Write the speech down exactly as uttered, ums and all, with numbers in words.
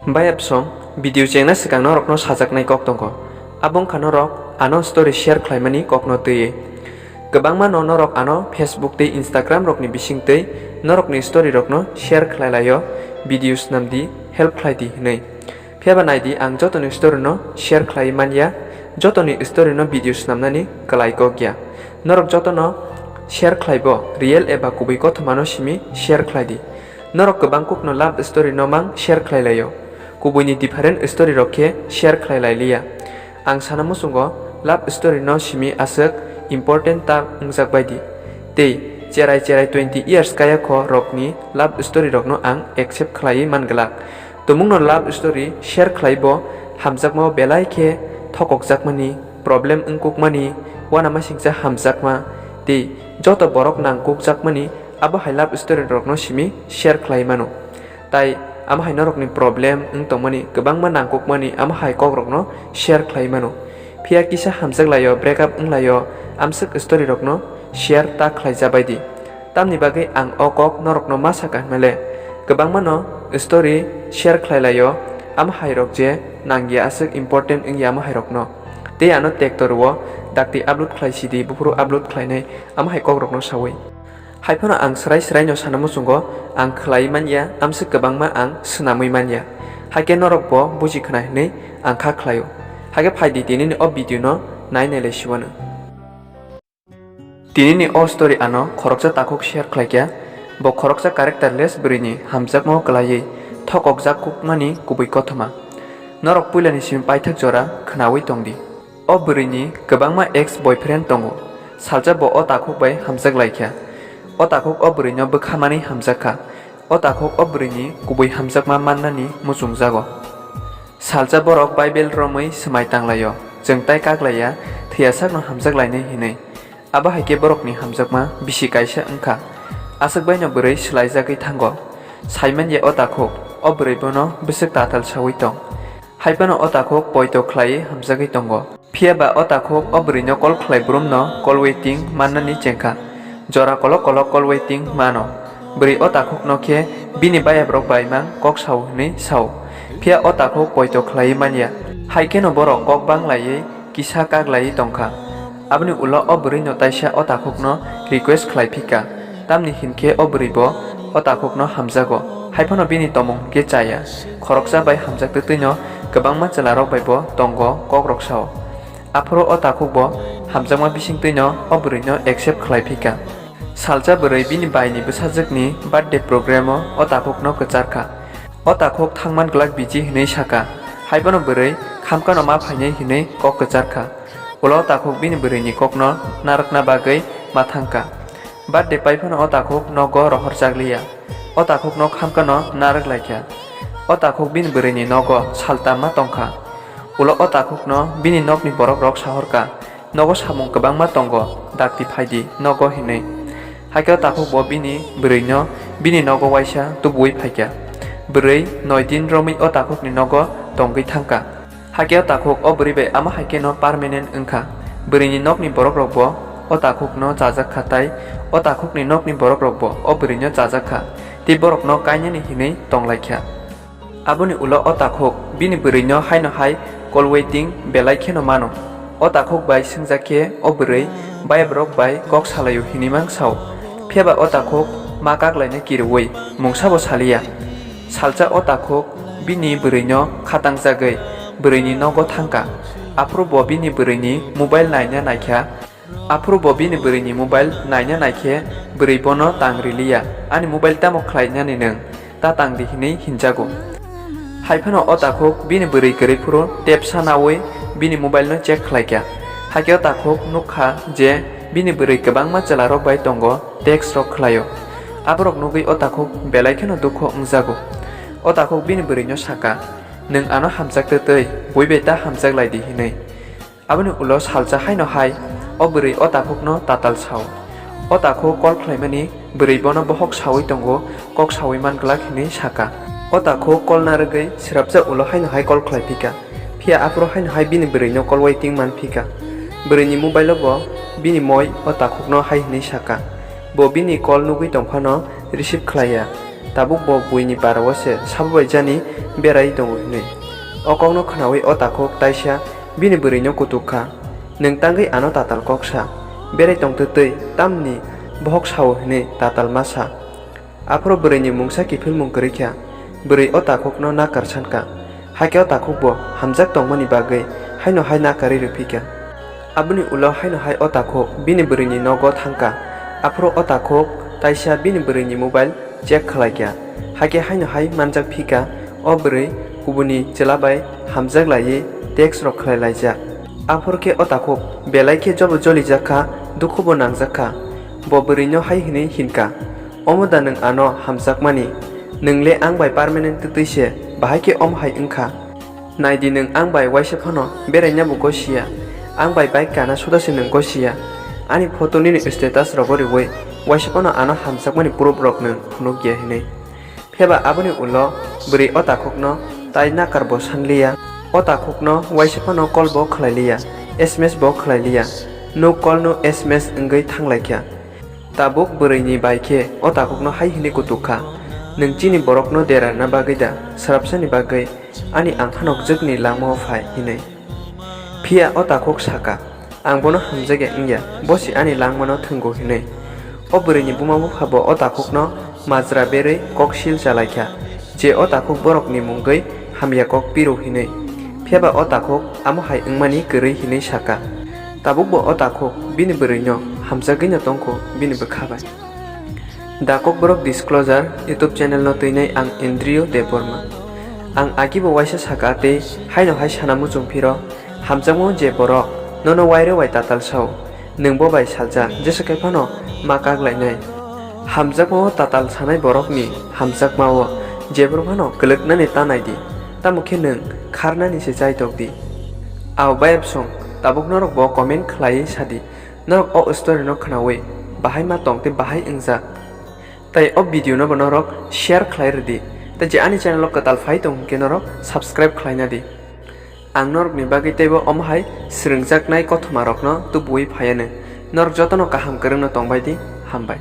Bayapsong, video chengna swkang norokno sajaknai kok tongo. Abo wngkha norok ano story share khlaimani kokno twiwi. Kwbangma no norok ano Facebook tei Instagram rokni bisingtwi norokni story rokno share khlai laio, video swnam di, help khlai di hwnwi. Phiya ba nai di, ang jotoni story no share khlai man ya, jotoni story no video swnamnani kwlai kok ya. Norok jotono share khlai bo, real eba kubui kothoma no simi share khlai di. Norok kwbang kuk no love story no mang share khlai laio. Kubui ni different story rok khe share khlai lai liya. Ang sana muchungo love story no simi aswk important ta wngjak bai di. Tei cherai cherai twenty years kaya kho rok ni love story rok no ang accept khlaiwi man glak. Tumung no love story share khlai bo hamjakma o belai khe thokokjakmani, problem wngkukmani, uanamasingcha hamjakma tei joto borok nangkukjakmani abo hai love story rok no simi share khlai mano. Tai amo hai norokni problem wng tongmani, kwbangma nangkukmani amo hai kokrokno share khlai mano. Phiya kisa hamjak laio, break up wng laio, amswk story rokno share ta khlai ja bai di. Tamni bagwi ang o kok norokno ma saka hwnmale, kwbangma no story share khlai laio, amo hai rok je nangya aswk important wngya amo hai rokno. Tei ano tag to rwo, dakti upload khlai sidi, buphuru upload khlainai amo hai kokrokno sawi. Hai phano ang swrai swraino sana muchungo, ang khlai man ya, amswk kwbangma ang swnamwi man ya. Hakhe norok bo buji khna hwnwi ang kha khlaio. Hakhe phai di, tinini o video no nai nai lai siwano. Tinini o story ano khoroksa takhuk share khlai kha, bo khoroksa characterless bwrwini hamjakmao kwlaiwi thokokjak kukmani kubui kothoma. Norok puilani simi paithak jora khnawi tong di. O bwrwini kwbangma ex boyfriend tongo. Salsa bo o takhuk bai hamjak lai kha. O takhuk o bwrwino bwkha manwi hamjak kha. O takhuk o bwrwini kubui hamjakma mannani muchungjago. Salsa borok Bible romwi swmai tang laio, chwng tai kak laiya, thwiya sakno hamjak lainai hinwi. Abo hai khe borokni hamjakma bisi kaisa wng kha. Aswk baino bwrwi swlaijagwi thango. Sai man ya o takhuk, o bwrwi bono bwswk tatal saui tong. Hai phano o takhuk poito khlaiwi hamjagwi tongo. Phiya ba o takhuk o bwrwino call khlai brumno call waiting mannani chengkha. Jora kolok kolok call waiting mano. Bwrwi o takhukno khe bini bayabrok bai mang kok sao hwnwi sao. Phiya o takhuk poito khlaiwi man ya. Hai kheno borok kok bang laiwi kisa kak laiwi tong kha. Aboni ulo o bwrwino taisa o takhukno request khlai phi kha, tamni hinkhe o bwrwi bo o takhukno hamjago, hai phano bini tomung hinkhe cha ya. Khoroksa bai hamjak twtwino kwbangma chwlarok bai bo tongo kok rok sao. Aphuru o takhuk bo hamjakma bisingtwino o bwrwino accept khlai phi kha. Salsa bwrwi bini baini bwsajwkni birthday program-o o takhukno kwchar kha. O takhuk thangman glak biji hwnwi sa kha, hai phano bwrwi khamkano ma phainai hwnwi kok kwchar kha. Ulo o takhuk bini bwrwini kokno narwkna bagwi ma thang kha. Birthday pai phano o takhuk nogo rohorjak liya. O takhukno khamkano narwk lai kha. O takhuk bini bwrwini nogo saltam ma tong kha. Ulo o takhukno bini nokni borokrok sahor kha, "Nogo samung kwbangma tongo, dakti phai di nogo," hinwi. Hakhe o takhuk bo bini bwrwino bini nogo waisa tubuwi phai kha. Bwrwi noi din romwi o takhukni nogo tongwi thang kha. Hakhe o takhuk o bwrwi bai amo hai kheno permanent wng kha. Bwrwini nokni borokrok bo o takhukno chajak kha, tai o takhukni nokni borokrok bo o bwrwino chajak kha, tei borokno kainani hinwi tong lai kha. Aboni ulo o takhuk bini bwrwino haino hai call waiting belai kheno mano. O takhuk bai swngjak khe o bwrwi bayabrok bai kok salaio hinwi mang sao. Phiya ba o takhuk ma kak laina kirui mungsa bo saliya. Salsa o takhuk bini bwrwino khatangjagwi bwrwini nogo thang kha. Aphuru bo bini bwrwini mobile naina nai kha. Aphuru bo bini bwrwini mobile naina nai khe bwrwi bono tang riliya, "Ani mobile tamo khlainani nwng? Ta tang di," hinwi hinjago. Hai phano o takhuk bini bwrwi kwrwi phuru tepsa naui bini mobile no check khlai kha. Hakhe o takhuk nuk kha je bini bwrwi kwbangma chwlarok bai tongo, text rok khlaio. Aborok nugwi o takhuk belai kheno dukhu wngjago. O takhuk bini bwrwino sa kha, "Nwng ano hamjak twtwi, bui bai ta hamjak lai di," hinwi. Aboni ulo salsa haino hai o bwrwi o takhukno tatal sao. O takhuk call khlaimani bwrwi bono bohok saui tongo, kok saui man glak hinwi sa kha. O takhuk call narwgwi swrapsa ulo haino hai call khlai phi kha. Phiya aphuru haino hai bini bwrwino call waiting man phi kha. Bwrwini mobile-o bo bini moi o takhukno hai hinwi sa kha. Bo bini call nugwi tong phano receive khlai ya. Tabuk bo buini parao se sabo bai jani berai tongo hinwi. O kokno khnaui o takhuk taisa bini bwrwino kutuk kha, "Nwng tangwi ano tatal kok sa, berai tongtwtwi tamni bohok sao?" hinwi tatal ma sa. Aphuru bwrwini mungsa kiphilmung kwrwi kha, bwrwi o takhukno nakar san kha. Hakhe o takhukbo hamjak tongmani bagwi haino hai nakarwi rw phi kha. Aboni ulo haino hai o takhuk bini bwrwini nogo thang kha. Aphuru o takhuk taisa bini bwrwini mobile check khlai kha. Hakhe haino hai manjak phi kha, o bwrwi kubuni chwla bai hamjak laiwi text rok khlai laijak. Aphuru khe o takhuk belai khe jobo jolijak kha, dukhubo nangjak kha. Bo bwrwino hai hwnwi hin kha, "Omo da nwng ano hamjakmani? Nwng le ang bai permanent twtwi se, bahai khe omo hai wng kha? Nai di, nwng ang bai waisa phano beraina bo gosi ya, ang bai bike kana suda se nwng gosi ya, ani photo nini status rogo riui waisa phano ano hamjakmani proof rok nwng phunuk ya," hinwi. Phiya ba aboni ulo bwrwi o takhukno tai nakar bo san liya, o takhukno waisa phano call bo khlai liya, S M S bo khlai liya, no call no S M S wngwi thang lai kha. Tabuk bwrwini bai khe o takhukno hai hwnwi kutuk kha, "Nwng chini borokno derarna bagwi da, swrapsani bagwi ani ang phanokjwkni langmao phai," hinwi. Phiya o takhuk sa kha, "Ang bono hamjakya wngya, bo se ani langmano thwngo," hinwi. O bwrwini buma bupha bo o takhukno majra berwi kok sil cha lai kha, je o takhuk borokni mungwi hamya kok piru hinwi. Phiya ba o takhuk amo hai wngmani kwrwi hinwi sa kha. Tabuk bo o takhuk bini bwrwino hamjagwino tong kho bini bwkha bai. Da Kokborok Disclosure YouTube channel no twinai ang Indriyo Debbarma. Ang agi bo waisa sa kha tei haino hai sana muchung phiro, hamjakmao je borok nono wairwi wai tatal sao, nwng bo bai saljak, jesa khai phano ma kak lainai. Hamjakmao tatal sanai borokni hamjakmao jephru phano kwlwknani ta nai di, tamo khe nwng kharnani se chai tok di. Ao bayapsong, tabuk norok bo comment khlaiwi sa di, norok o story no khnaui bahai ma tong tei bahai wngjak. Tai o video no bo norok share khlai rw di, tei je ani channel o kwtal phai tong hwn khe norok subscribe khlai na di. Ang norokni bagwi teibo omo hai swrwngjaknai kothoma rokno tubuwi phai anw. Norok jotono kaham kwrwngno tong bai di, hambai.